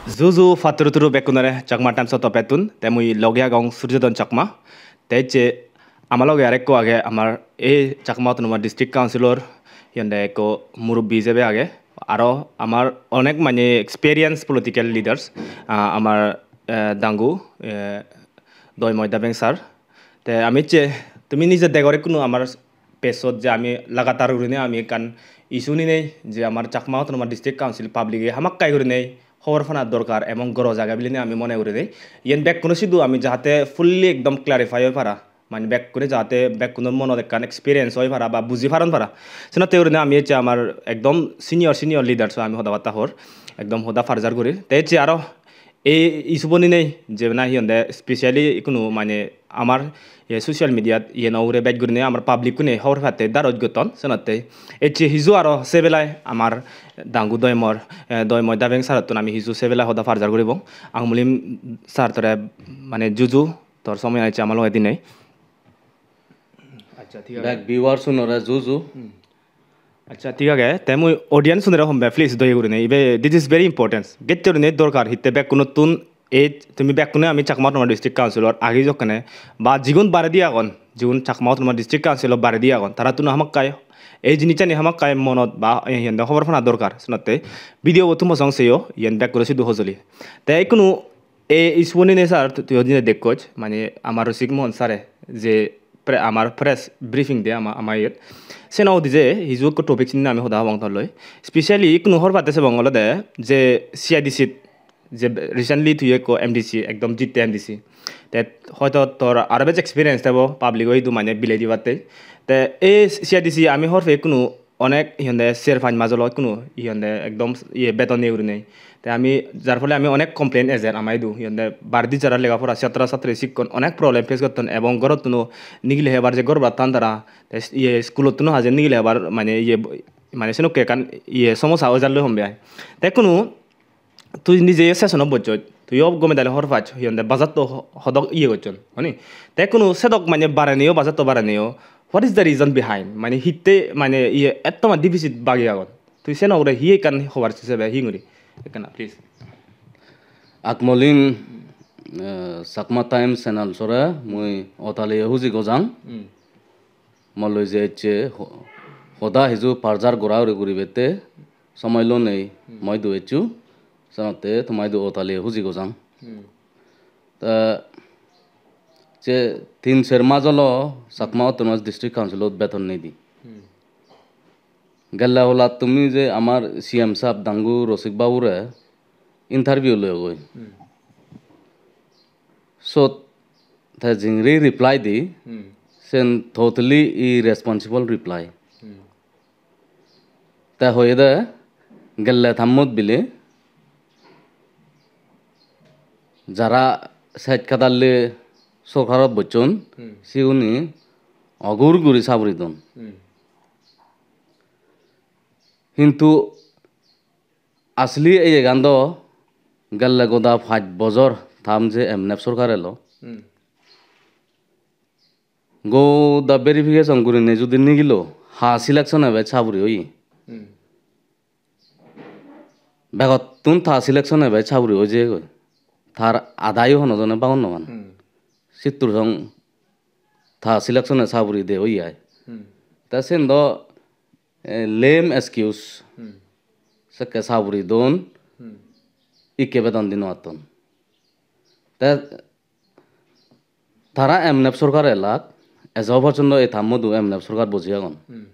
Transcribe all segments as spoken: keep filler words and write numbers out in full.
Juju patturu turu bekkunore Chakma Times-o toppettun, te mui loge agong Surjodon Chakma. Te ecche ama loge arekko age amar ei Chakma Autonomous District Council-or iyende ekko murubbi ijebe age. Aro amar onek mane experience political leaders, ah, amar, eh, dangu, eh, Doimoy Dabeng sir. Te ami ecche tumi nije degor ekkunu amar page-ot je ami lagatar gurinei ami ekkan issue ninei je amar Chakma Autonomous District Council public-e hamakkai gurinei hobor pana dorkar ebong goroj age bilinei ami mone gurinei. Iyen bekkuno sidu ami jahate fully ekdom clarify oi para, mane bekkune jahate bekkunor monot ekkan experience oi para ba buji paron para. Senotte gurinei ami ecche amar ekdom senior senior leaders-o ami hoda batta hor, ekdom hoda parjar gurir. Te ecche aro ei issue bo ninei je na hi honde specially ikkunu mane amar ye social media-t yen ugure bej gurinei amar public-kune hobor patte daroj gotton, senotte ecche hiju aro sebelai amar dangu Doimor, eh, Doimoy Dabeng sir-ottun ami hiju sebelai hoda parjar guribong. Ang mulim sir tore mane juju tor somoy ecche ama loge dinei. Accha, thik age. Bek viewers-unore juju. Hmm. Accha, thik age. Te mui audience-unore hombe, please, doye gurinei. Ibe, this is very important. Gette gurinei dorkar, hitte bekkunottun ei, tumi bekkune ami Chakma Autonomous District Council-or agi jokkene, ba jigun baredi agon, jigun Chakma Autonomous District Council-o baredi agon, tarattun hamakkai ei jinissani hamakkai monot ba, eh, hi honde hobor pana dorkar. Senotte video bo tumo song seyo, iyen bekkune sidu hojoli. Te ikkunu ei issue bo ninei sir, tu-, tuiyo jeinei dekkoch, mane amar Rosik Mohan sir-e je pre-, amar press briefing de ama, ama iyot. Seno udije hiju ekko topic ninei ami hoda hobong tor loi. Specially ikkunu hobor patte sebong olode je C I D C-t je recently tui ekko M D C, ekdom jitte M D C. Te hoito tor aro bej experience tebo public-o idu mane bilei dibatte. Te ei C I D C ami hobor pei ikkunu onek hi honde ser panch maj olo ikkunu hi honde ekdom iye beton iye gurinei. Te ami jar phole ami onek complain ejer ama idu hi honde baredi jara lega pora chatra chatri sikkon onek problem face gotton ebong gorottuno nigili hebar je gorbattan tara te iye schoolottuno haje nigili hebar mane iye mane senokke ekkan iye somosa ojar loi hombe ai. Te ikkunu tui nije session-ot bojjoj, tuiyo gome dale hobor pach, hi honde bajar to ho-, hodok iye gocchon, honi? Te ikkunu sedok mane bareneyo, bajar to bareneyo, what is the reason behind? Mane hitte mane iye etto ma deficit bagi agon? Tui seno ugure hi ekkan hobar sebe hi guri? Ekkana, please. Akmolim, eh, Chakma Times channel sore mui otaliye huji gojang. Hmm. Molloi je ecche ho-, hoda hiju parjar gora guri guribette somoy lonei. Hmm. Moi idu ecchu, senotte toma idu otaliye huji gojang. Hmm. Ta je tin ser maj olo Chakma Autonomous District Council-ot beton nei di. Hmm. Gelle holat tumi je amar C M sahab dangu Rosik babure interview loyogoi. Hmm. Sot te jingri reply di, Hmm. sen totally irresponsible reply. Hmm. Te hoyede gelle tammot bile jara sej kadalle sorkarot bocchon, Hmm. siguni ogur guri saburi don. Hmm. Hintu asli eyegan do gelle goda pach bojor tam je M N F sorkar elo. Hmm. Goda verification gurinei judi nigilo, ha selection ebe saburi oye. Hmm. Begottun ta selection ebe saburi oi jeyegoi. Tar adayo hono jone bagon no pan. Hmm. Sittur song ta selection e saburi de oye ai. Hmm. Ta sen do, eh, lame excuse. Hmm. Sekke saburi don, Hmm. ikke bedon di no atton. Te tara M N F sorkar elak, ejo porjonto ei tammodu M N F sorkar boji agon. Hmm.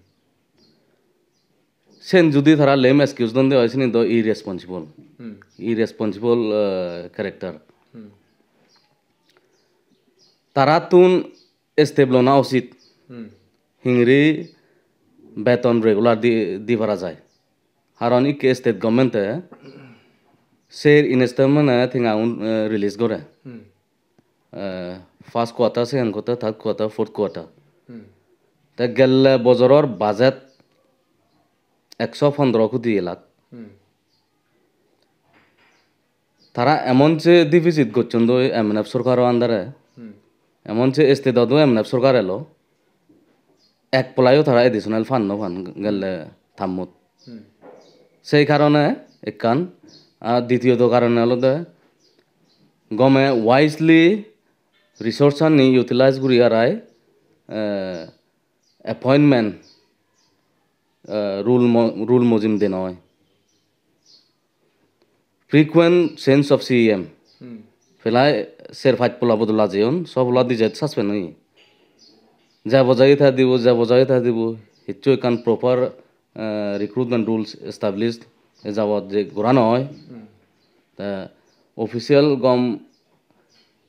Sen judi tara lame excuse don de oi, sini do irresponsible. Hmm. Irresponsible, eh, character. Hmm. Tarattun step lona usit. Hmm. Hingiri beton regular di, di para jai. Haron ikke state government-e ser installment-e tengaun, eh, release gore. Hmm. Eh, first quarter, second quarter, third quarter, fourth quarter. Hmm. Te gelle bojoror budget ekso pondro koti elak. Hmm. Tara emon se deficit gocchon do M N F sorkaro under-e, Hmm. emon se state-ot do M N F sorkar elo, ek polayo tara additional fund no pan gelle tammot. Hmm. Sei karone ekkan Ar ditiyoto karone olode gome wisely resource ani utilize guri arai, eh, appointment, eh, rule mo-, rule mojim de noi. Frequent change of C E M. Hmm. Pelai ser pach polla bodola jeyon, sob polla dijet suspend oye. Jabo jai tha dibo, jabo jai tha dibo. Hissu ekkan proper, eh, recruitment rules established e jabot je gora noi. Hmm. Te official gom,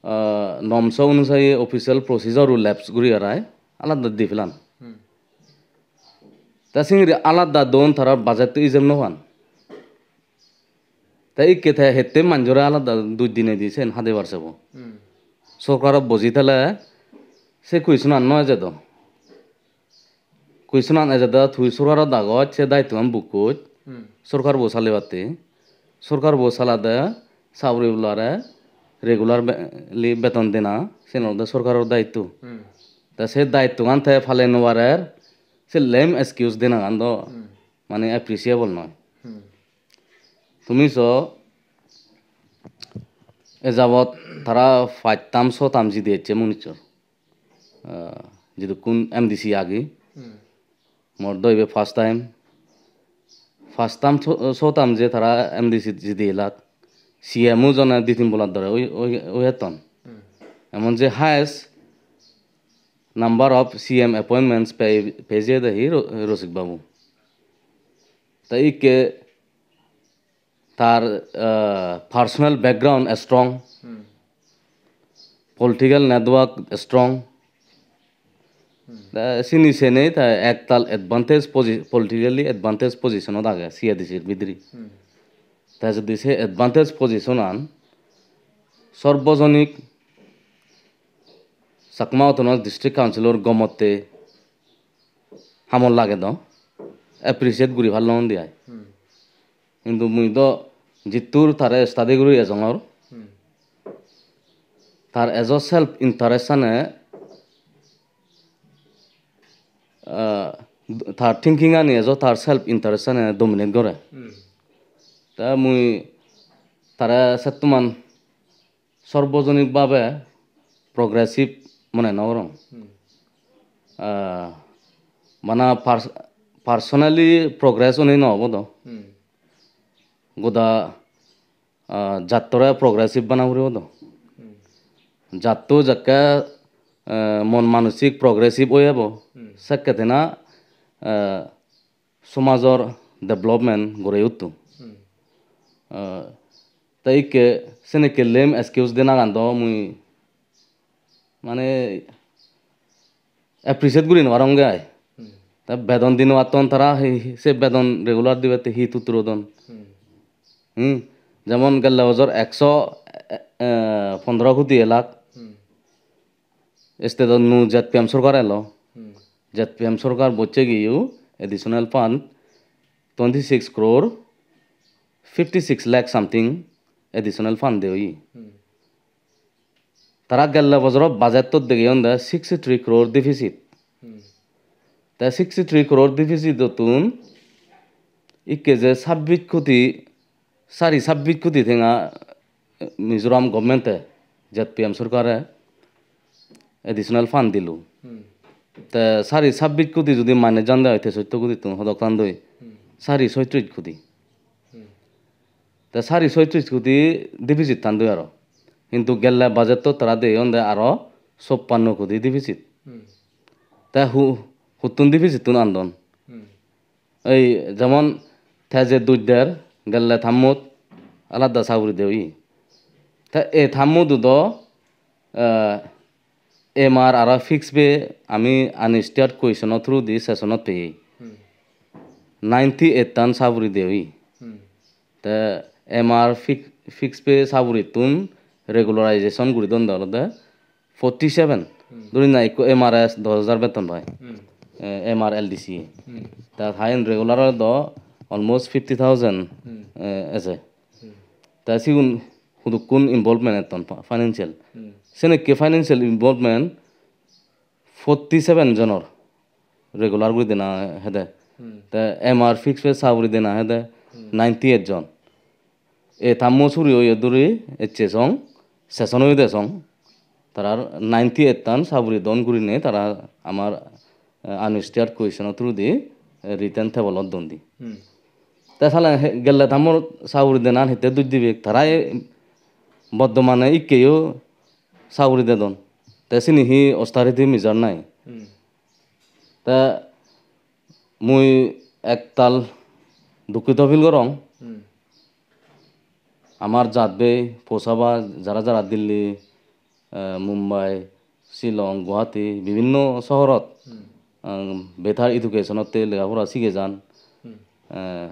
eh, norms onusaye official procedure-o lapse guri arai alada di pelan. Hmm. Te singiri alada don, tarar budget-to ijeb no pan. Te ikke te hette manjore alada duj dinei di sen hadebar sebo. Hmm. Sorkarot boji thele se question-an no ejedo. Question-an ejede tui sorkarot agoj, se daittogan bukkoj. Hmm. Sorkarbo salebatte. Sorkarbo salade sagori bolare regular be-, li beton dena, siyen olode sorkaror daitto. Hmm. Te se daittogan te pale no parer, se lame excuse denagan do, hmm, mane appreciable noi. Hmm. Tumi so, e jabot tara pach term, so term jidi ecche munichor. Ah, jidukkun M D C agi. Hmm. Mor do ibe first time. First term, so, so term je tara M D C jidi elak. C M-o jone di tin bolat dore oi, oi, oi etton. Hmm. Emon je highest number of C M appointments pei, pei jeyede hi Ro-, Rosik Babu. Ta ikke tar, eh, personal background strong, hmm, political network strong. Hmm. Te sini senei te ektal advantage posi-, politically advantage position-ot age C A D C-r bidire. Hmm. Te jodi se advantage position-an Sarbojonik Chakma Autonomous District Council-or gomotte hamot lage do, appreciate guri pallong undi ai. Hmm. Hintu mui do jittur tare study guri ejongor, hmm, tar ejo self interest-ane, ah, tar thinking-ani ejo tar self interest-ane dominate gore. Hmm. Te mui tare settuman sorbojonik bhabe progressive mone no gorong. Hmm. Ah, bana pers-, personally progress onei no obo do. Hmm. Goda, ah, jattore progressive bana puribo do. Hmm. Jatto jekke, eh, mon manosik progressive oi ebo, hmm, sekke tena, eh, somajor development guri utto. Hmm. Ah, te ikke senekke lame excuse denagan do mui mane appreciate guri no parong ge ai. Hmm. Te bedon di no patton tara, hi, hi, se bedon regular dibette hi tutturo don. Hmm. Hmm. Jemon gelle bojor ekso, eh, eh, pondro koti elak. Hmm. State-ot nu Z P M sorkar elo. Hmm. Z P M sorkar bocche giyo additional fund twenty six crore fifty six lakh something additional fund de oye. Hmm. Tara gelle bojoro budget-ot degeyonde sixty three crore deficit. Hmm. Te sixty three crore deficit-ottun ikke je sabbis koti, sari sabbis koti tenga Mizoram government-e, Z P M sorkare additional fund dilo. Hmm. Te sari sabbis koti judi mane jande oi, te sotto kotittun hodok tandoi? Hmm. Sari soittris koti. Hmm. Te sari soittris koti deficit tandoi aro. Hintu gelle budget-ot tara deyonde aro soppanno koti deficit. Hmm. Te hu-, huttun deficit-tun andon? Hmm. Ei jemon te je duj der, gelle tammot alada saguri de oye. Te ei tammot do, eh, M R aro fixed pay ami unstarred question-o through di session-ot peye. Hmm. Ninety eight-tan saguri de oye. Hmm. Te M R fix-, fixed pay sagurittun regularization guri donde olode forty seven. Hmm. Dhori na ikko M R S dos hajar beton pai. Hmm. Eh, M R L D C. Hmm. Ta hain regular do almost fifty thousand, hmm, eh, eje. Hmm. Ta sigun hudukkun involvement etton fa-, financial. Hmm. Senekke financial involvement forty seven jonor regular guri dena hede. Hmm. Te M R fixed pay saguri dena hede, hmm, ninety eight jon. E tammo suri oye duri ecche song, session oyede song. Tarar ninety-eight-tan saburi don gurinei tara amar, eh, unregistered question-o through-di, eh, written table-ot don di. Hmm. Te sale he-, gelle tammor saburi denan hitte duj dibek? Tara e bortomane ikkeyo saburi dedon. Te sini hi austerity measure nai? Hmm. Te mui ektal dukkito feel gorong. Hmm. Amar jat bei posaba jara jara Delhi, eh, Mumbai, Shillong, Guwahati, bibhinno sohorot, hmm, um, better education-otte lega pora sige jan. Hmm. Eh,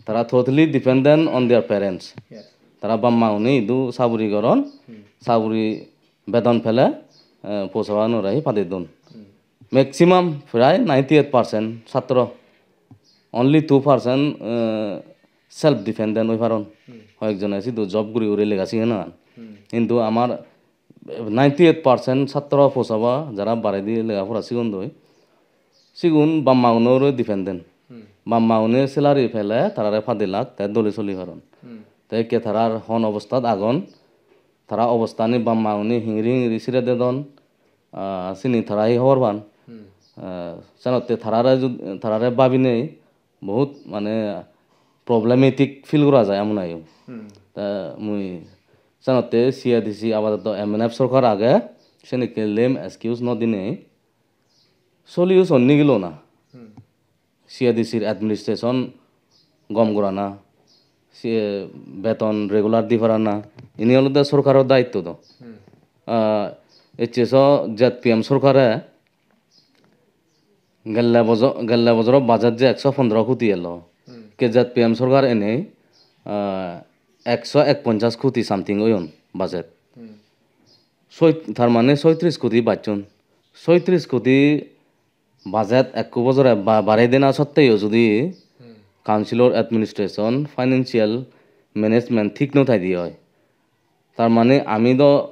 tara totally dependent on their parents. Yes. Tara bap ma-une idu saburi goron, hmm, saburi bedon pele, eh, posabanore hi padei don. Hmm. Maximum prai ninety-eight percent satro, only two percent, eh, self dependent oi paron. Hmm. Hoyekjone sidu job guri guri lega sigenan. Hmm. Hintu amar ninety-eight percent satro posaba jara baredi lega pora sigondoi, sigun bap ma-unore dependent. Hmm. Bap ma-une salary pele tarare padilak te dole soli paron. Hmm. Te ekke tarar hon obostat agon, tara obostani bap ma-une hingiri hingiri sire dedon, ah, sini tara hi hobor pan? Hmm. Ah, senotte tarare jud-, tarare babinei bohut mane problematic feel gora jai amonayo. Hmm. Te mui senotte C A D C abadoto M N F sorkar age, senikke lame excuse no dinei solution nigilo na. Hmm. C A D C-r administration gom gorana, se beton regular di parana, ini olode sorkaro daitto do. Hmm. Ah, ecche so Z P M sorkare gelle bojo-, gelle bojoro budget je ekso pondro koti elo, hmm, ke Z P M sorkar enei, ah, ekso ekponchas koti something oyon budget. Hmm. Soi-, tar mane soitris koti bacchon. Soitris koti budget ekko bojore ba-, barei dena sotteyo judi, hmm, councilor administration, financial management thik no thaide oi, tar mane ami do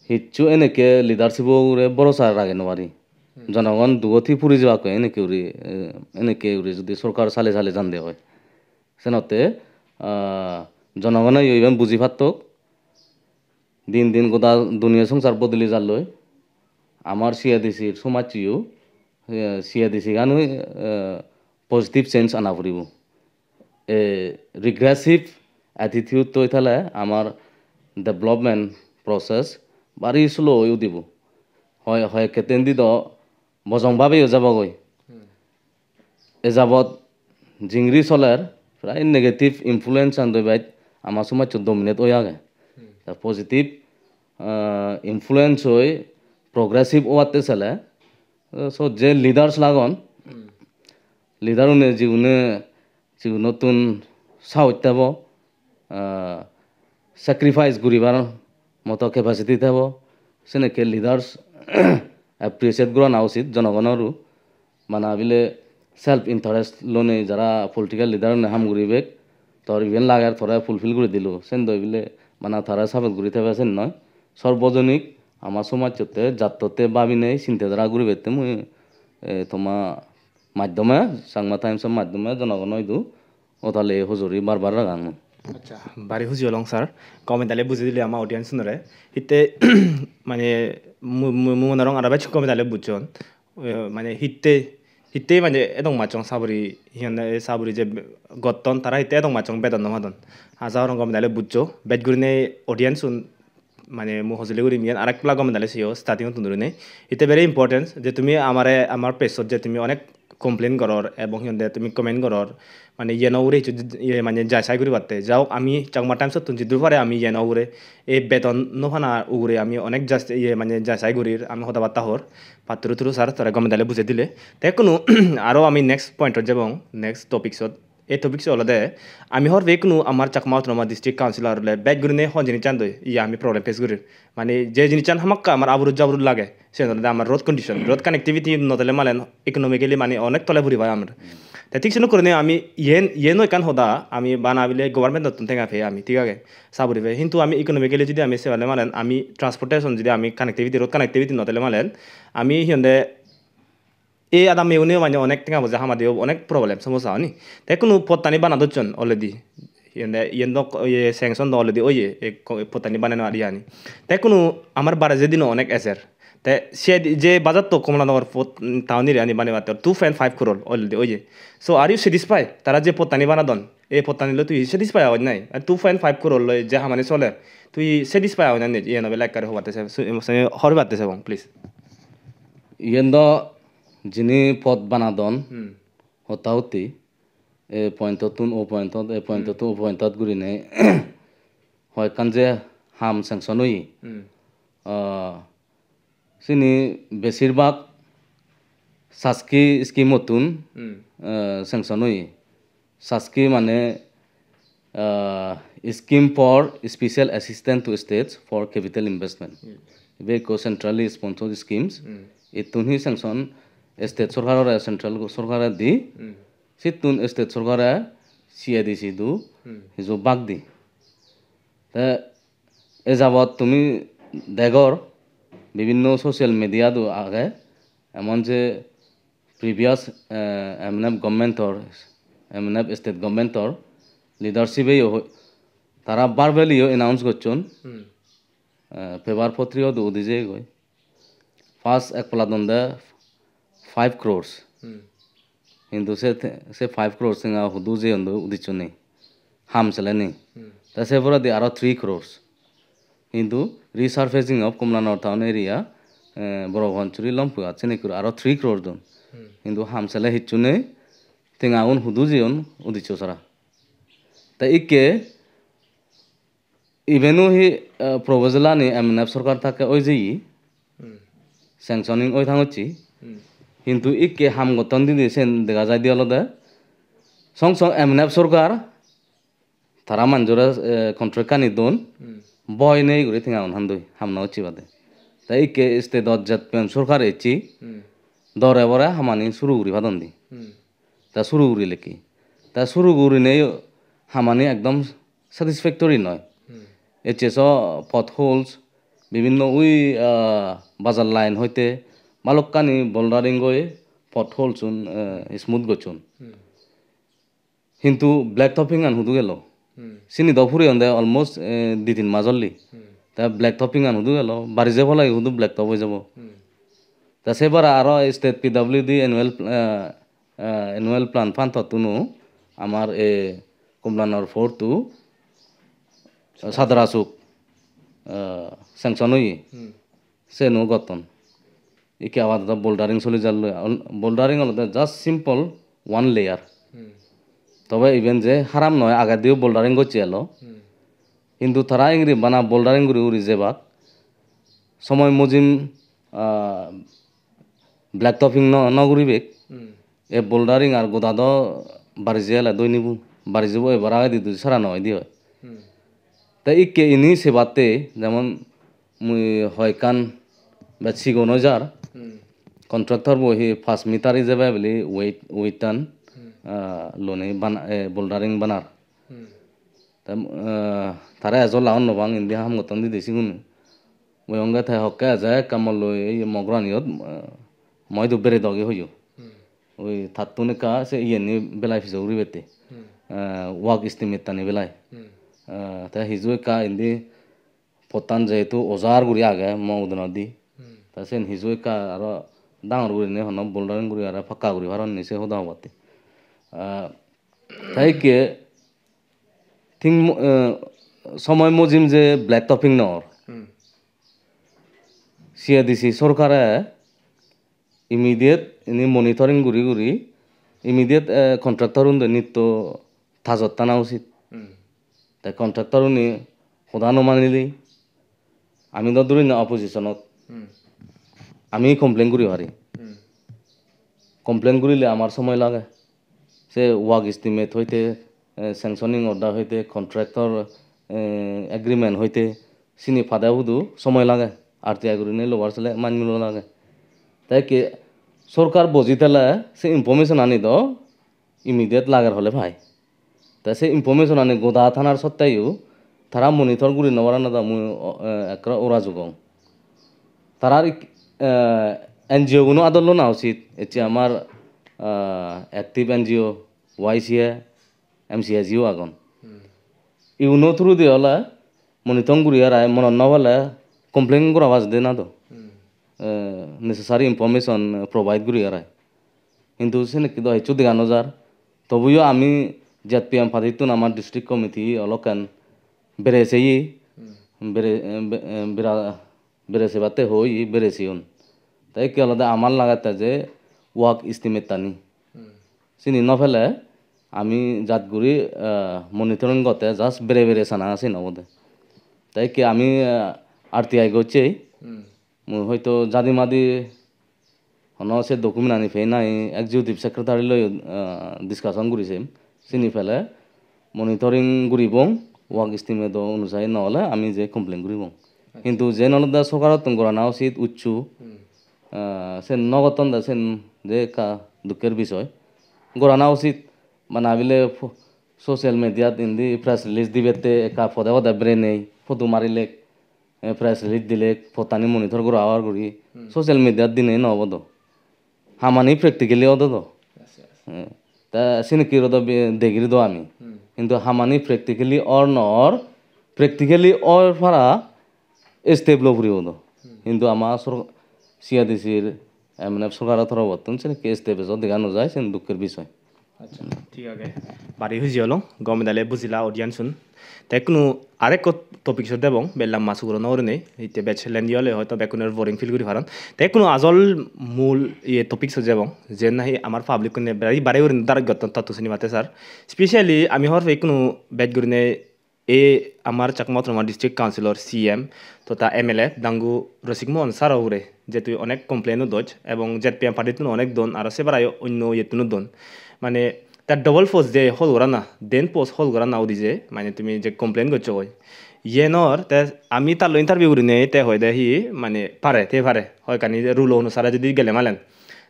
hissu enekke leadership-o ugure borosa rage no pari. Hmm. Jonogon dugot hi puri jebak hoi enekke guri, eh, enekke guri judi sorkar sale sale jande oi. Senotte, ah, jonogoneyo iben buji pattok. Din din goda duniya songsar bodoli jalloi. Amar C A D C-r somajcheyo, eh, C A D C-gano, eh, positive change ana puribo. E regressive attitude toi thale amar development process bari slow oi udibo. Hoi, hoi ekketten di do bojong babeyo jabogoi. Hmm. E jabot jingri soler, prai negative influence an doi bej ama somajot dominate oi age. Hmm. Ta positive, ah, influence oi progressive obatte sele, eh, so je leaders lagon, hmm, leader une jigune, jigunottun sahoj thebo, ah, sacrifice guribar moto capacity thebo, senekke leaders appreciate gorana usit jonogonoru. Bana bile self interest lonei jara political leader-une ham guribek, tor iben lager tore fulfill guri dilo, sen doi bile bana tare support guri thebe sen noi. Sorbojonik ama somajjotte, jattotte babinei sinte dhara guribette mui, eh, toma maddome, Changma Times-o maddome jonogono idu otale hojori bar bar ragang mui. Accha, bari huji olong sir. Gome dale buji dile ama audience-unore. Hitte mane mu-, mu-, mui mone gorong aro bej gome dale bujjon. Eh, mane hitte, hitte mane edok machong saburi, hi honne, eh, saburi je gotton, tara hitte edok machong bedon no padon. Aja gorong gome dale bujjo. Bej gurinei audience-un mane mui hojoli gurim iyen arek pala gome dale seyo starting-ottun dhurinei. Hitte very important je tumi amare, amar page-ot je tumi onek complain goror ebong hi honde tumi comment goror, mane iyeno ugure hissu j-, iye mane jai sai guribatte. Ja hok, ami Chakma Times-ottun jiddur pare ami iyeno ugure, ei beton no pana ugure ami onek just iye mane jai sai gurir, ami hoda batta hor. Patturu turu sir, tore gome dale bujei dile. Te ekkunu aro ami next point-ot jebong, next topics-ot. Ei topics olode ami hor peye ekkunu amar Chakma Autonomous District Council-ore bej gurinei hon jinissan doi, iye ami problem face gurir. Mane je jinissan hamakkai amar aburut jaburut lage, siyen olode amar road condition, road connectivity no thele malen economically mane onek tole puri pai amar. Te thik senok gurinei ami iyen, iyeno ekkan hoda, ami bana bile government-ottun tenga pei ami, thik age, saburi pei. Hintu ami economically judi ami se pale malen ami transportation judi ami connectivity, road connectivity no thele malen ami hi honde ei adammegune mane onek tenga poja hamadi obo, onek problem somossa oni. Te ekkunu pottani bana docchon already. Iyen de, iyen do, iye, sanction do already oye, ei ko-, pottani banana iyani. Te kunu amar bare je dino onek ejer. Te se di-, je bajar to Kamalanagar pot, mm, town area ani banebatte two point five crore already oye. So are you satisfied? Tara je pottani banadon, ei pottani loi tui satisfied agon nai? Ar two point five crore loi je hamani soler, tui satisfied agon nai? Iyen obe like kare hobatte se, se, se, hobatte sebong, please. Iyen do jini pot banadon, Hmm. hotta hotti, e point-ottun o point-ot, e point-ottun o point-ot gurinei hoyekkan je ham sanction oye. Hmm. Ah, sini besirbak SASCI scheme-ottun, Hmm. ah, sanction oye. SASCI mane, ah, Scheme for Special Assistance to States for Capital Investment. Hmm. Ibe ekko centrally sponsored schemes. Hmm. Ittun hi sanction state sorkarore, central sorkare di. Hmm. Sittun state sorkare CADC du Hmm. hiju bak di. Te e jabot tumi degor bibinno social media du age, emon je previous, eh, MNF government-or, MNF state government-or leadership-e yo hoi-, tara verbally yo announce gocchon, Hmm. eh, paper potriyo du udi jeyegoi. First ek pala donde five crores. Hmm. Hintu se te-, se five crores tenga hudu jeyon do udiccho nei. Ham sele nei. Hmm. Te se poredi aro three crores. Hintu resurfacing of Kamalanagar town area, eh, Boro Panchuri, Lompuighat, seni ekkur aro three crores don. Hmm. Hintu ham sele hissu nei, tengagun hudu jeyon udiccho sara. Te ikke Ibeno hi, eh, proposal ani MNF sorkar thakke oi jeye, Hmm. sanctioning oi thangocche. Hmm. Hintu ikke ham gotton didi sen dega jaide olode song song MNF sorkar tara manjore, eh, contract ani don, Hmm. boi nei guri tengagun handoi, ham no ocche bade. Te ikke state-ot ZPM sorkar ecche, Hmm. dore bore hamani suru guri padon di. Hmm. Te suru guri lekki. Te suru gurinei hamani ekdom satisfactory noi. Hmm. Ecche so potholes, bibinno ui, ah, bazar line hoite balokkani bouldering goi potholes un, eh, smooth gocchon. Hmm. Hintu black topping an hudu gelo? Hmm. Sini do pureyonde almost, eh, di tin mas olli. Hmm. Te black topping an hudu gelo? Barije polai hudu black top oi jabo? Hmm. Te se bara aro state PWD annual pl-, eh, eh, annual plan fund-ottun-o amar, eh, Kamalanagar four to Sadar Asok, eh, sanction oye. Hmm. Seno gotton. Ikke abar do bouldering soli jar loi. Al-, bouldering olode just simple one layer. Hmm. Tobe iben je haram noi, agediyo bouldering gocche elo. Hmm. Hintu tara ingiri bana bouldering guri guri jebak. Somoi mujim, ah, black topping no, no guribek. Hmm. E bouldering ar goda do barije ele doi nibo. Barije bo ebar agedi dudi sara no oide oi. Hmm. Te ikke ini sebatte jemon mui hoi ekkan bej sigon oi jar. Hmm. Contractor bo hi paanch meter ijebe bili weight, weight an, Hmm. ah, loni bana-, eh, bouldering banar. Hmm. Te, eh, tare ejo lagon no pang, indi ham gotton didi sigun. Mui honge te hokke eje ekka molloi ei mo goraniyot, eh, mo idu bere dogi hoyo. Hmm. Oi tattun ekka se iyeni belai pijo guribette. Hmm. Eh, work estimate tani belai. Hmm. Eh, te hiju ekka indi pottan jehetu ojar guri age mo udonodi. Hmm. Te sen hiju ekka aro dangor gurinei hono bouldering guri aro pakka guri paron ni se hoda hobatte. Eh, te ikke Thik mo-, eh, somoi mojim je black topping nw or. Hmm. C A D C sorkare immediate ini monitoring guri guri immediate, eh, contractor unde nitto tajot tana usit. Hmm. Te contractor uni hoda no manile ami do durinei opposition ot. Hmm. Ami complain guri pari. Hmm. Complain gurile amar somoy lage. Se work estimate hoite, eh, sanctioning order hoite, contractor, eh, agreement hoite, sini pade hudu somoy lage. R T I gurinei lobar sele manmulo lage. Te ki sorkar boji thele se information ani do immediate lager hole pai. Te se information ani goda thanar sotteyo tara monitor guri no parana da mui, o, eh, ekkere ora jugong. Tarar ik-, eh, N G O guno ador lona usit. Ecche amar, eh, active N G O, Y C A, M C S U agon. Hmm. Iyuno through di ole monitor guri arai, monot no pele complain gora bajede na do. Hmm. Eh, necessary information provide guri arai. Hintu senekke do hissu dega no jar. Tobuyo ami Z P M party-tun amar district committee olokken bere seye, Hmm. bere, eh, be-, eh, bera-, bere sebatte hoi, bere seyon. Te ikke olode amar lagette je work estimate-tani. Hmm. Sini no pele ami jat guri, eh, monitoring gotte just bere bere sana sin obode. Te ikke ami, eh, R T I gocchei. Hmm. Mui hoito jadi madi hono se document ani pei nahi executive secretary loi, ah, discussion guri sem. Sini pele monitoring guribong, work estimate onusai no ole ami je complain guribong. Acha. Hintu jen olode sorkarottun gorana usit ucchu, Hmm. ah, sen no gotton de sen je ekka dukker bisoy. Gorana usit, bana bile pho-, social media-t indi press release dibette ekka pode pode berenei, photo marilek, eh, press release dilek, pottani monitor gora or guri, Hmm. social media-t dinei no obo do. Hamani practically odo do. Yes, yes. Eh, te sinikki ro do bi-, degiri do ami. Hmm. Hintu hamani practically or no or, practically or para step lo puribo do. Hmm. Hintu ama sor-, C A D C-r M N F sorkaro torobottun senikki step ejo dega no jai, sen dukker bisoy. Acha, thik age. Bari huji olong, gome dale bujila audience-un. Te ekkunu arekko topic-ot debong, bel lamba suguro no gurinei, hitte bej lengthy ole hoito bekkunor boring feel guri paron. Te ekkunu ajol mul iye topic-ot jebong, jen nahi amar public-kune bari, bari gurinei daraj gotton totto sinibatte sar. Specially ami hobor pei ekkunu bej gurinei ei amar Chakma Autonomous District Council-or C E M totha M L A dangu Rasik Mohan sir-o ugure, je tui onek complain-o doj ebong Z P M party-tun onek don, aro se bareyo onno iyettun-o don. Mane te double post je hol gorana, den post hol gorana udi je, mane tumi je complain goccho goi. Iyenor te ami tarloi interview gurinei te hoide hi, mane pare, te pare. Hoyekkani rule onusare jodi gele malen.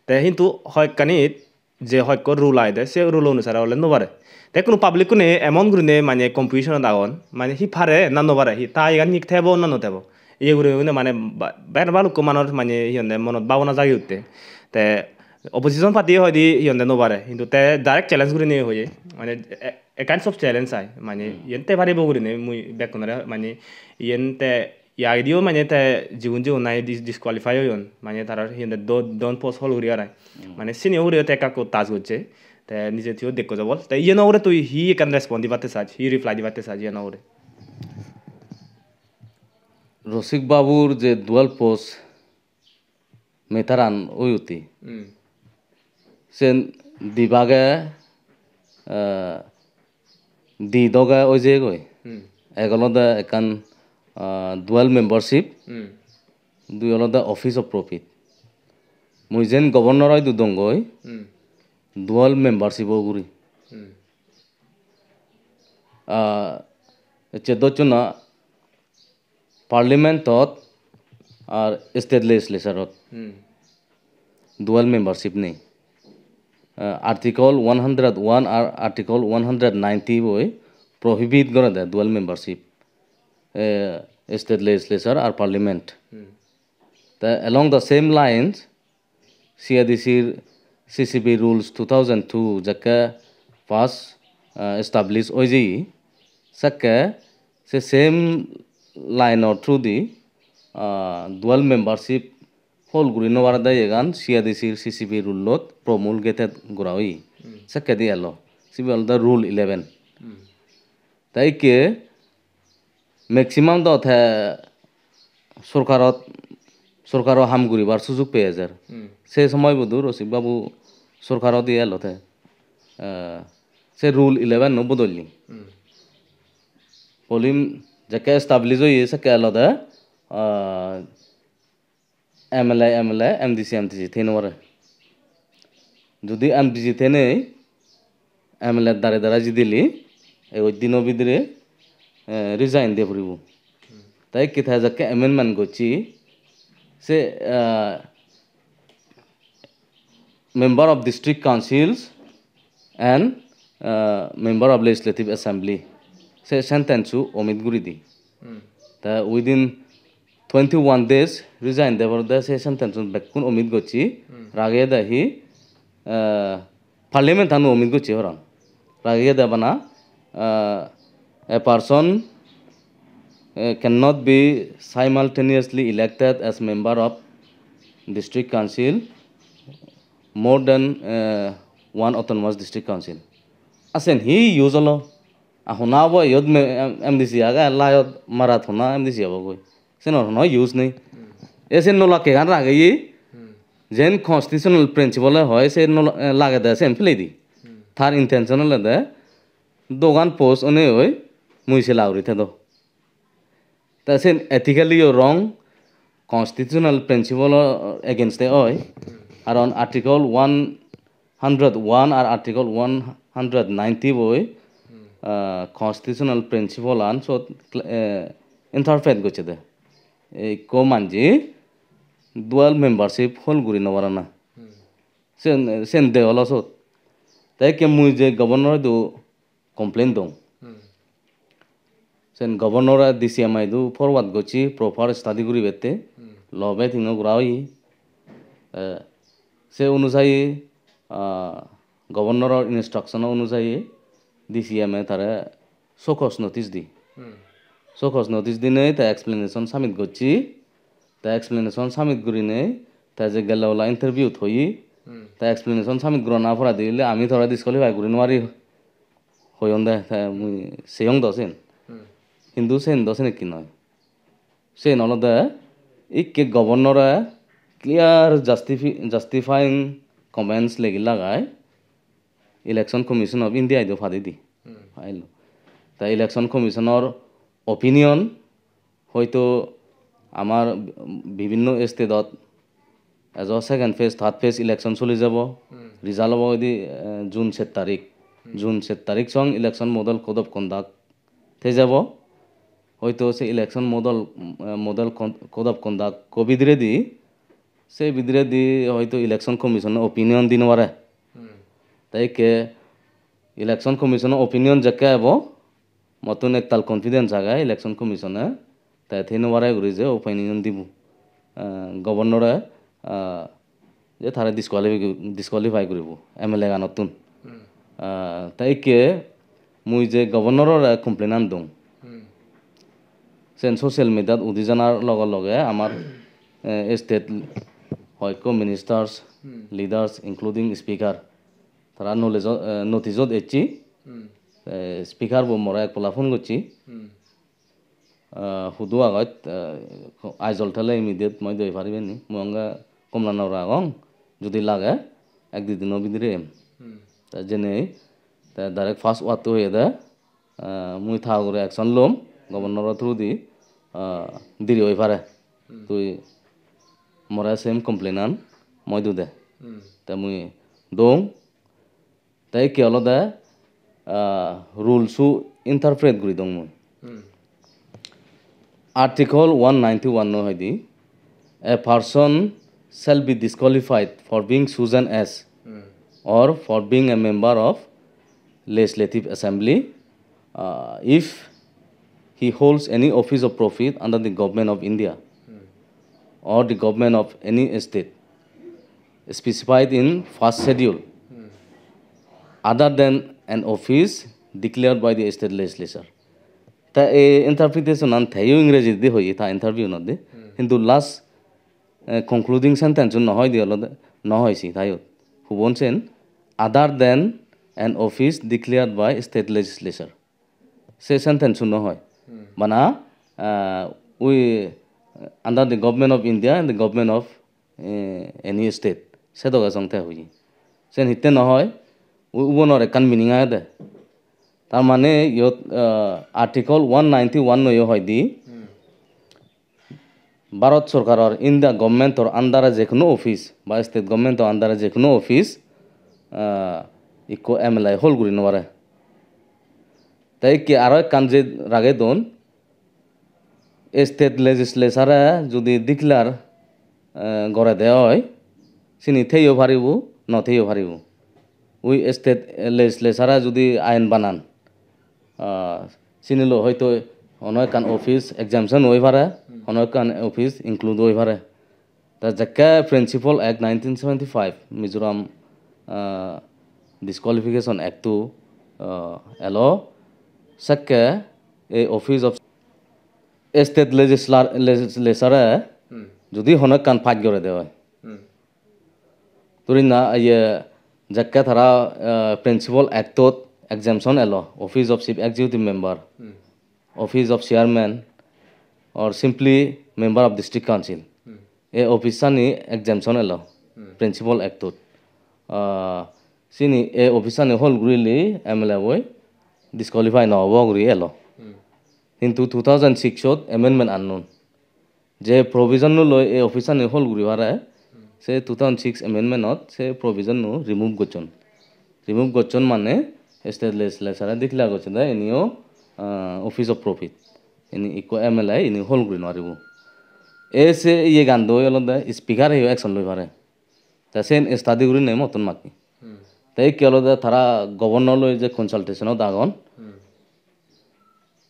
Te hintu hoyekkanit je hoyekko rule agede, se rule onusare ole no pare. Te hono public-kune emon gurine mane confusion-ot agon, mane hi pare na no pare, hi ta iyan hi thebo na no thebo. Iye guri guri mane ba-, ber balukko manor mane hi honde monot bhabona jagi utte. Te opposition party hoide hi honde no pare, hintu te direct challenge gurinei hoye, mane e-, e-, a kind of challenge ai, mane Hmm. iyen te paribo gurinei mui bekkunore mane iyen te iye agidiyo mane te jigun jigun nahi dis-, disqualify oyon, mane tarar hi honde do-, don post hol guri arai. Hmm. Mane sini ugure te ekka ekka touch gocche. Te nije tuiyo dekko jabol. Te iyen ugure tui hi ekkan response dibatte saj, hi reply dibatte saj iyen ugure? Rosik Babur je dual post matter-an oi utti. Hmm. Sen dibage, eh, di doge oi jeyegoi. Hmm. Ek olode ekkan, eh, dual membership, Hmm. dui olode office of profit. Mui jen governor oi dudongoi, Hmm. dual membership o guri. Hmm. Ah, ecche docchuna Parliament-ot ar state legislature-ot Hmm. dual membership nei. Ah, Article one hundred one ar Article one hundred ninety boi prohibit gore de dual membership, eh, state legislature ar parliament. Hmm. Te along the same lines, C A D C-r C C B rules two thousand two jekke first, ah, establish oi jeye, sekke se same line-or through di, ah, dual membership hol guri no parede iyegan C A D C-r C C B rule-ot promulgated gora oye. Hmm. Sekke di elo. Sibe olode rule eleven. Hmm. Te ikke maximum do te sorkarot, sorkaro ham guribar sujug peye jer. Hmm. Se somoy bodu Rosik Babu sorkarot iye elo te, eh, se rule eleven no bodolli. Hmm. Polim jekke establish oye sekke elode, ah, M L A, M L A, M D C, M D C thei no pare. Judi M D C thei nei, M L A dare dare jidili, egoj dino bidire, eh, resign diye puribo. Te ikke te jekke amendment gocche, se, eh, member of district councils and, uh, member of legislative assembly, se sentence-u omit guri di. Hmm. Te within twenty-one days resign de porede se sentence-un bekkun omit gocche. Hmm. Rageye de hi, uh, parliament-ano omit gocche parapang. Rageye de bana, uh, A person uh, cannot be simultaneously elected as member of district council more than uh, one autonomous district council. Asen hi use olo? A hona obo iyot me- em- M D C age, layot marat hona M D C obo goi. Senor hono use nei. E sen nolakke gan rageye, jen constitutional principle hoi se nola- eh, lagede sen peledi. Tar intention olode dogan post onei oi mui sela guri thedo. Te sen ethically yo wrong, constitutional principle against de oi. Aron Article one hundred one ar Article one hundred ninety boi uh, constitutional principle an sot uh, interpret gocche de. Ikko manje dual membership hold guri no parana. Sen sen de olo sot. Te ikke mui je governor idu complain dong. Sen governor-e D C M I idu forward gocche proper study guribette. Lobe tingo gura oye. Eh, se onujayi ah, governor-or instruction onujayi D C M-e tare show cause notice di. Show cause notice dinei te explanation submit gocche. Te explanation submit gurinei te je gelle ola interview-t hoye. Te explanation submit gorana poredi ole ami tore disqualify guri no pari hoyon de, te mui seyong do sen. Hintu sen do senekke noi. Sen olode ikke governor-e clear justifi- justifying comments legi lagai Election Commission of India idu padidi. File. Te Election Commission-or opinion hoito amar bibinno state-ot ejo second phase, third phase election soli jabo. Result obo hoide eh, June set tarik. June set tarik song election model code of conduct thei jabo. Hoito se election model eh, model con- code of conduct ko bidiredi, se bidiredi hoito Election Commission opinion di no pare. Te ikke Election Commission opinion jekke ebo, mottun ektal confidence age Election Commission-e, te thei no pare guri je opinion dibo. Eh, governor-e eh, je tare disqualify disqualify guribo M L A ganottun. Eh, te ikke mui je governor-ore complain an dong. Sen social media-t udi janar loge loge amar eh, state hoyekko ministers, leaders, including speaker, tara knowledge-o- eh, notice-ot ecche. Eh, speaker bo more ek pola phone gocche. Ah, hudu agot, ah, Aizawl thele immediate moi doi paribe ni. Mui onge Komlanogor agong, judi lage ek di dino bidire em. Te jenei, te direct first word to hoyede, ah, mui ta ugure action lom, governor-o through di, ah, diri oi pare. Tui more same complaint an moi du de. Te mui dong, Te ikke olode ah, rules-o interpret guri dong mui. Article one ninety-one-o hoide, a person shall be disqualified for being chosen as or for being a member of legislative assembly uh, if he holds any office of profit under the government of India or the government of any state specified in first schedule other than an office declared by the state legislature. Te ei interpretation an teyo Ingreji di hoye ta interview not di. Hintu last eh, concluding sentence no hoy di olode no hoy si tayot. Hubon sen other than an office declared by state legislature. Se sentence no hoy. Bana uh, we under the government of India and the government of eh, any state. Se doge song te hoye. Sen hitte no hoy, u- ubonor ekkan meaning agede. Tar mane iyot uh, article one ninety-one noyo hoide. Bharat sorkaror India government-or under-e je hono office ba state government-or under-e je hono office ah, ikko M L A hold guri no pare. Te ikke aro ekkan je rage don, state legislature-e judi declare eh, gore de oi, sini theyo paribo, no theyo paribo. Ui state legislature-e judi ain banan, ah, sini lo hoito hono ekkan office exemption oi pare, hono ekkan office include oi pare. Ta jekke Principal Act nineteen seventy-five, Mizoram ah, Disqualification Act-o ah, elo, sekke Ei Office of State Legisla-, Legislature-e Hmm. judi hono ekkan pass gore de oi, Hmm. Dhori na, iye, jekke tara, eh, Principal Act-ot exemption elo, Office of Chief Executive Member, Hmm. Office of Chairman, or simply Member of District Council. Hmm. Ei office-ani exemption elo, Hmm. Principal Act-ot. Ah, sini ei office-ani hold gurile M L A boi disqualify no obo guri elo. Hmm. Hintu two thousand six-ot amendment annun. Je provision-o loi ei office-ani hold guri pare, se two thousand six amendment-ot se provision-o remove gocchon. Remove gocchon mane state legislature-e declare gocchon de iniyo, ah, office of profit. Ini ikko M L A ini hold guri no paribo. E se iye gando olode speaker-eyo action loi pare. Te sen study gurinei mottun makki. Hmm. Te ikke olode tara governor loi je consultation-ot agon. Hmm.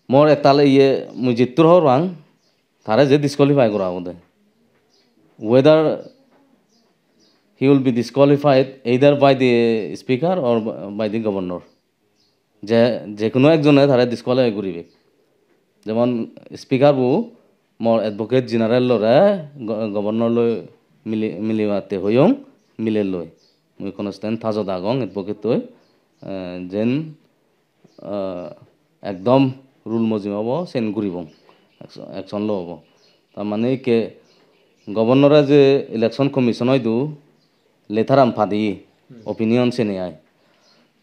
Mor ektal iye mui jittur hobor pang, tare je disqualify gora obode. Whether he will be disqualified either by the speaker or by the governor. Je, je hono ekjone tare disqualify guribe. Jemon speaker bu mor advocate general lore go-, governor loi mili, milibatte hoyong, mile loi. Mui hono stand tajot agong advocate toi, eh, jen, eh, ekdom rule mojim obo, sen guribong. Action, action lo obo. Tar mane ikke governor-e je election commission-o idu letter-an padi, Hmm. Opinion seni ai.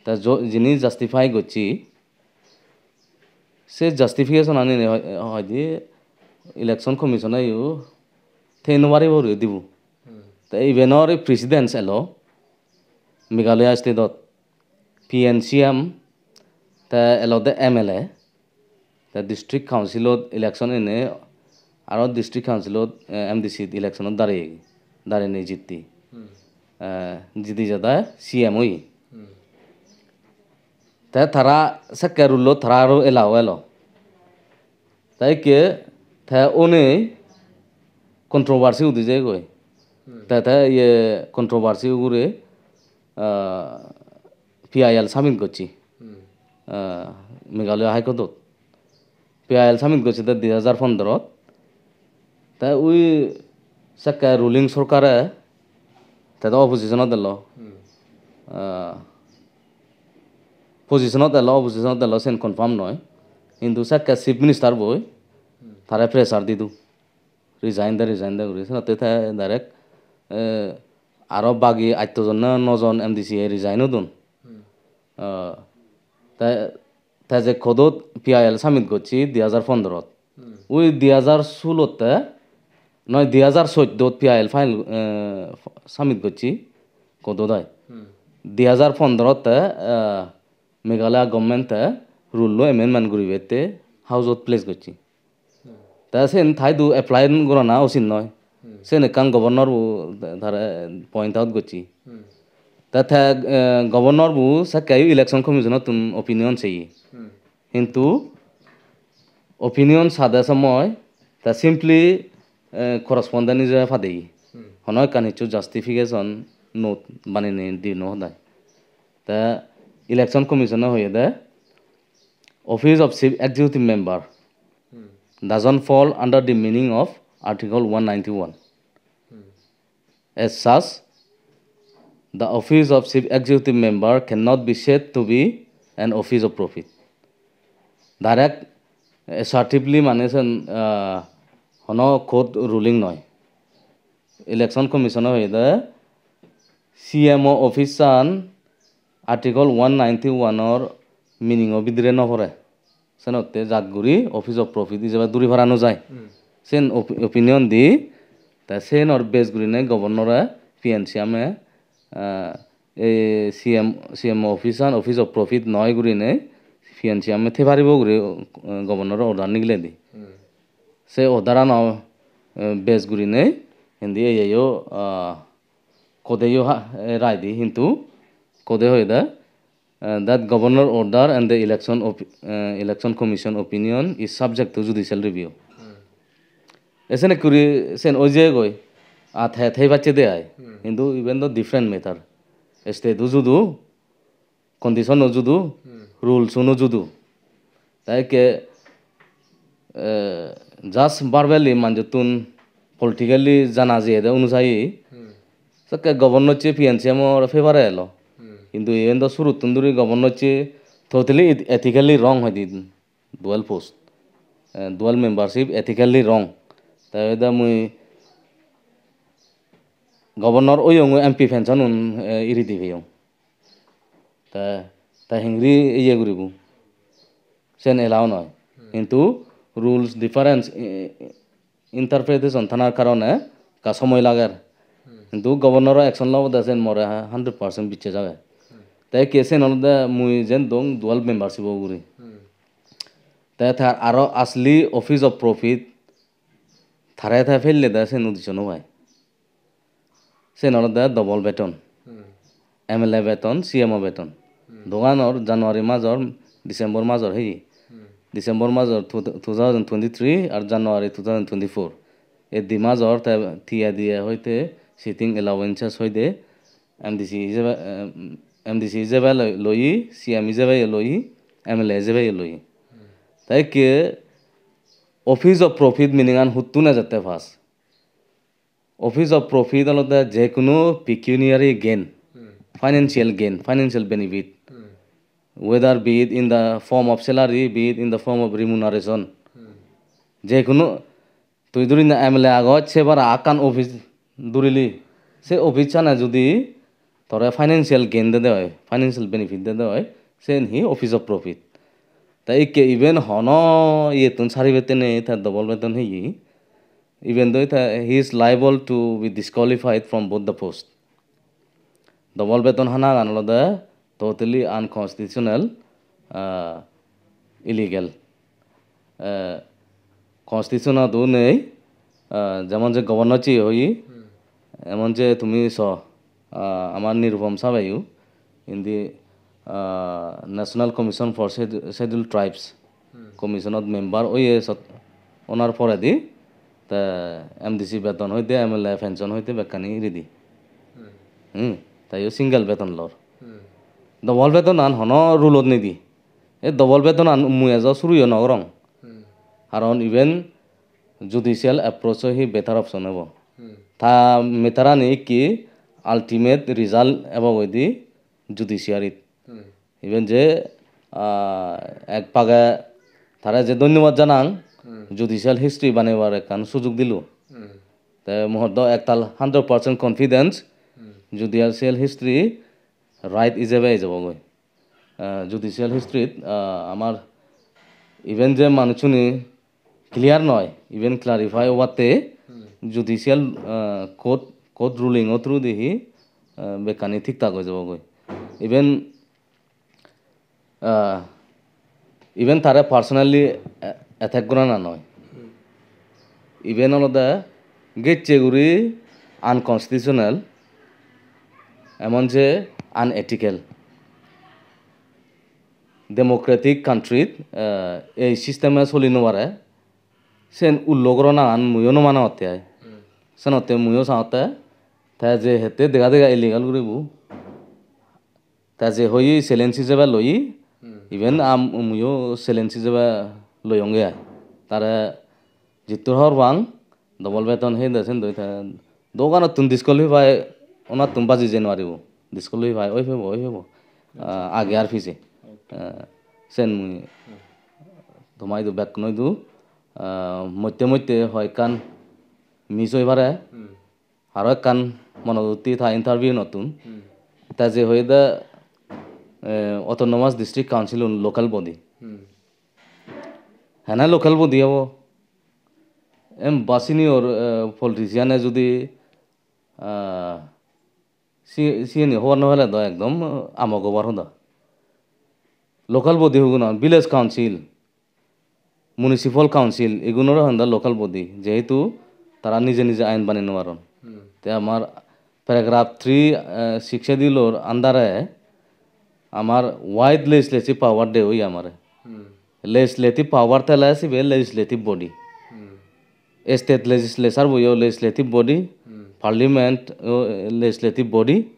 Ta jo-, jini justify gocche, se justification-ani ne hoi-, hoide election commission-e yo thei no paribo guri dibo. Hmm. Ta ibenor precedence elo Meghalaya state-ot P N C M, te elode M L A, te district council-ot election ene, aro district council-ot, eh, M D C election-ot dareye, darinei jitti. Hmm. Eh, jidi jada C M oye. Hmm. Te tara sekke rule-ot tara aro ela o elo. Te ikke te onei controversy udi jeyegoi. Hmm. Te, te iye controversy ugure, ah, P I L submit gocche. Hmm. Ah, Meghalaya High Court-ot. P I L submit gocche de dui hajar pondrot. Te ui sekke ruling sorkare te do opposition-ot elo. Hmm. Ah, position-ot elo, opposition-ot elo, sen confirm noi. Hintu sekke chief minister boi Hmm. tare pressure didu. Resign de, resign de guri. Senotte te direct, eh, aro bagi atto jon na no jon M D C-e resign odon. Hmm. Ah, te, te je court-ot P I L submit gocche dui hajar pondrot. Hmm. Ui dui hajar sulot te, noi, dui hajar soddot P I L file, eh, submit gocche court-ot ai. Hmm. Dui hajar pondrot te, eh, Meghalaya government-e rule-o amendment guribette house-ot place gocche. Hmm. Te sen taidu apply gorana usit noi. Hmm. Sen ekkan governor-bo tare point out gocche. Hmm. Te, te, eh, governor-bo sekke election commission-ottun opinion seye. Hmm. Hintu opinion sade somoi te simply, eh, correspondence ijebe padeye. Hmm. Hono ekkan hissu justification note banenei di no hodai. Te election commission-e hoyede, Office of Chief Executive Member Hmm. doesn't fall under the meaning of Article one ninety-one. Hmm. As such, the Office of Chief Executive Member cannot be said to be an office of profit. Direct, assertively mane sen, ah, hono court ruling noi. Election Commission-e hoyede C M O office-an Article one ninety-one-or meaning-o bidire no pore. Senotte jat guri office of profit ijebe duri para no jai. Hmm. Sen op-, opinion di, te senor base gurinei governor-e P N C M-e, ah, ei C M, C M O office-an office of profit noi gurinei P N C M-e thei paribo guri, eh, governor-o order nigiledi. Hmm. Se order-ano, eh, base gurinei indi eyeyo, ah, court-eyo ha-, eh, rai di, hintu court-e hoyede, eh, that governor order and the election op-, eh, election commission opinion is subject to judicial review. Hmm. Esen ekkuri sen oi jeyegoi, at he thei pacche de ai. Hmm. Hintu iben do different matter. State-o judo, condition-o judo, Hmm. rules-uno judo. Te ikke eh, just verbally manjottun politically jana jiyede onusai, Hmm. sekke governor-sse P N C M-or favor-e elo. Hmm. Hintu iyen do suruttun duri governor-sse totally eth-, ethically wrong hoide dual post. Eh, dual membership ethically wrong. Te hoide mui governor oyong, M P pension-un, eh, iri di peyong. Te, te hingiri iye guribo? Sen allow noi. Hmm. Hintu rules difference, i-, i-, interpretation thanar karone ekka somoy lager. Hmm. Hintu governor-o action lobode sen more hundred percent bicches age. Hmm. Te case-an olode mui jen dong dual membership-o ugure. Hmm. Te tar aro asli office of profit tare te pelle de sen uddisso no pai. Sen olode double beton. Hmm. M L A beton, C M O beton. Hmm. Doganor January major, December major heye. Hmm. December major two, two thousand twenty-three ar January two thousand twenty-four. Ei di major te tiye diye hoite sitting allowances hoide M D C hijebe, em, M D C hijebe loi-, loye, C M hijebe loye, M L A hijebe loye. Hmm. Te ikke office of profit meaning-an huttun ejette pas? Office of profit olode je hono pecuniary gain, Hmm. financial gain, financial benefit, Hmm. whether be it in the form of salary, be it in the form of remuneration. Hmm. Je hono tui dhori na M L A agoj, se bara ekkan office dhurili, se office-ane judi tore financial gain dede oi, financial benefit dede oi, sen hi office of profit. Ta ikke iben hono iyettun sari bettene ta double beton heye. Iben do ta he is liable to be disqualified from both the post. Double beton hanagan olode totally unconstitutional, ah, illegal. Eh, constitution-ot o nei, eh, jemon je governor-sse hoye, Hmm. emon je tumi so, ah, amar Nirupam sabeyo, indi, ah, National Commission for Sched-, Scheduled Tribes Hmm. commission-ot member oye sot-, onar poredi, te M D C beton hoite, M L A pension hoite bekkani iri di. Hmm. Hmm, te iyo single beton lor. Hmm. Double beton-an hono rule-ot nei di. Ei double beton-an mui ejo suru yo no gorong. Hmm. Karon iben judicial approach-o hi better option obo. Hmm. Ta matter-ani ikki ultimate result ebo goi di judiciary-t. Hmm. Iben je, ah, ek page tare je dhonnobad janang, Hmm. judicial history banebar ekkan sujog dilo. Hmm. Te mor do ektal hundred percent confidence, Hmm. judicial history right ijebe ejebogoi. Ah, judicial history-t, ah, amar iben je manuchchune clear noi, iben clarify obatte Hmm. judicial, ah, court, court ruling-o through di hi, ah, bekkani thik thak oi jebogoi. Iben, ah, iben tare personally a-, attack gorana noi. Hmm. Iben olode gecche guri unconstitutional, emon je unethical. Democratic country-t, eh, ei system-e soli no pare, sen ullo goronagan muiyo no manongotte ai. Hmm. Senotte muiyo sangotte, te je hette dega dega illegal guribo, te je hoye challenge hijebe loye, Hmm. iben am-, muiyo challenge hijebe loyonge ai. Tare jittur hobor pang, double beton heye de sendoi te doganottun disqualify, onattun baji jei no paribo. Disqualify oi pebo, oi pebo. Ah, age ar pije. Okay. Ah, sen mui Hmm. toma idu bekkuno idu, ah, motte motte hoi ekkan miss oi pare. Hmm. Aro ekkan monot utti ta interview-nottun. Hmm. Ta je hoyede, eh, autonomous district council-un local body. Hmm. Hene local body obo? Em ba senior, eh, politician-e judi, ah, si-, siyeni hobor no pele do ekdom amok obar hoda. Local body hoguno, village council, municipal council, igunore honde local body, jehetu tara nije nije ain banei no paron. Hmm. Te amar paragraph three, eh, sixth schedule-or under-e amar wide legislative power de oye amare. Hmm. Legislative power thele sibe legislative body. Hmm. State legislature bo yo legislative body, Hmm. parliament o legislative body,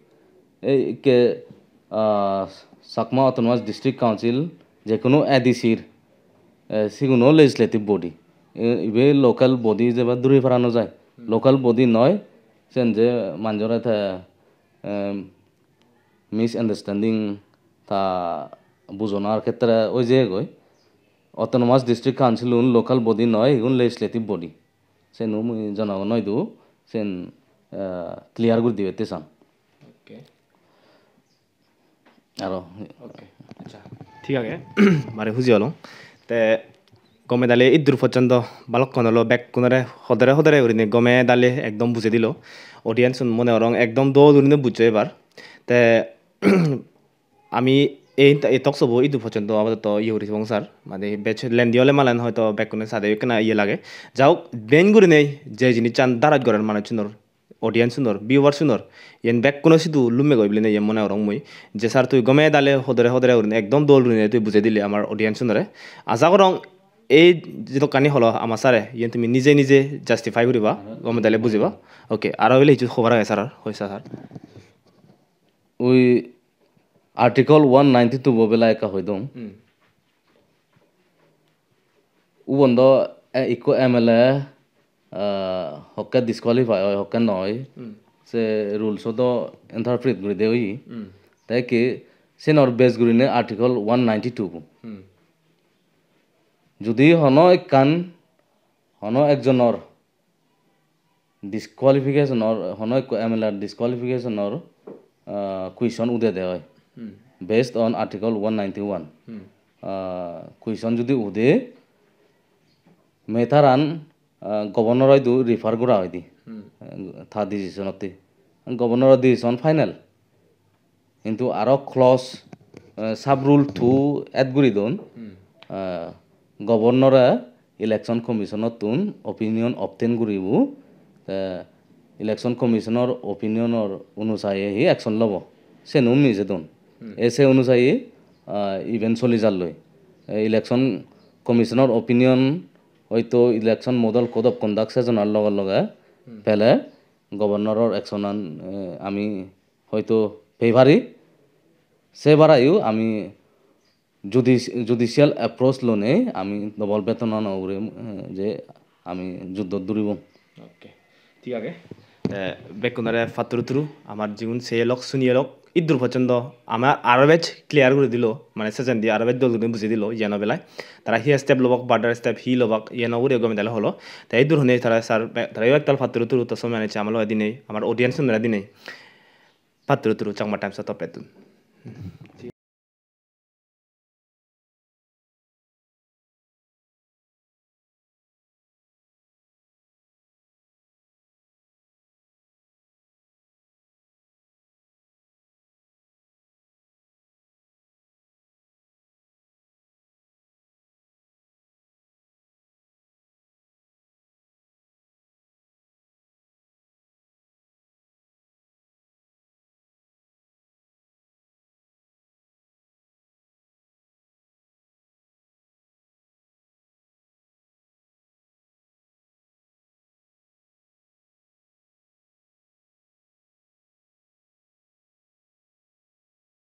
ei ikke, ah, Chakma Autonomous District Council, je hono A D C-r, eh, siguno legislative body. E- ibe local body jeba duri para no jai. Local body noi, sen je manjore te, em, misunderstanding ta bujonar khetre oi jeyegoi. Autonomous District Council un local body noi, igun legislative body. Senu mui jonogono idu sen, eh, clear guri dibette san. Okay. Aro okay, accha, thik age. Mare huji olong. Te gome dale iddur pojjonto balukkun olo, bekkunore hodere hodere gurinei gome dale ekdom bujei dilo. Audience un mone gorong ekdom dol gurinei bujjo ebar. Te ami ei, ei talk show bo iddur pojjonto apadoto iye guri thebong sir. Mane bej lengthy ole malen hoito bekkune sade ekkena iye lage. Ja hok, main gurinei je jinissan daraj gorer manuchunor, audience unor, viewers unor, yen bekkuno sidu lumme goi bilinei yen mone gorong mui. Je sir, tui gome dale hodere hodere gurinei ekdom dol gurinei tui bujei dile amar audience unore. Aja gorong ei jedokkani holo ama sir-e, yen tumi nije nije justify guriba, gome dale bujiba. Okay, aro bile hissu hobar age sir-or, hoi sir? Ui Article one ninety-two bo bela ekka hoi dong. Hmm. Ubon do, eh, ikko M L A, ah, hokke disqualify oi, hokke noi. Hmm. Se rules o do interpret guri de oye. Hmm. Te ki senor base gurine Article one ninety-two bo. Hmm. Judi hono ekkan, hono ekjonor disqualification or hono ekko M L A disqualification or, ah, question ude de oi. Hmm. Based on Article one ninety-one. Hmm. Ah, question judi ude, matter an, ah, governor oidu refer gora oide. Hmm. Ah, ta decision otte. Governor decision final. Hintu aro clause, eh, sub rule two add guri don. Hmm. Eh, governor-e election commission-ottun opinion obtain guribo, te election commission-or opinion-or onusaye hi action lobo, senu mije don. Hmm. E se onusaye, ah, event soli jalloi. E election commission-or opinion hoito election model code of conduct sejonar loge loge Hmm. pele governor-or action-an, eh, ami hoito pei pari. Se barayo ami judici-, judicial approach lonei ami dobol betonan ugure, eh, je ami juddot duribong. Okay, thik age. Te bekkunore patturu turu, amar jigun seyelok, suniyelok, iddur pojjonto amar aro bej clear guri dilo, mane sejendi aro bej dol guri bujei dilo, iyano belai. Tara hi step lobak, further step hi lobak, iyano ugure gome dale holo. Te iddur honei tara sir, be-, tara yo ektal patturu turu, to somoy ani amar loge dinei, amar audience unore dinei. Patturu turu Changma Times-o toppettun.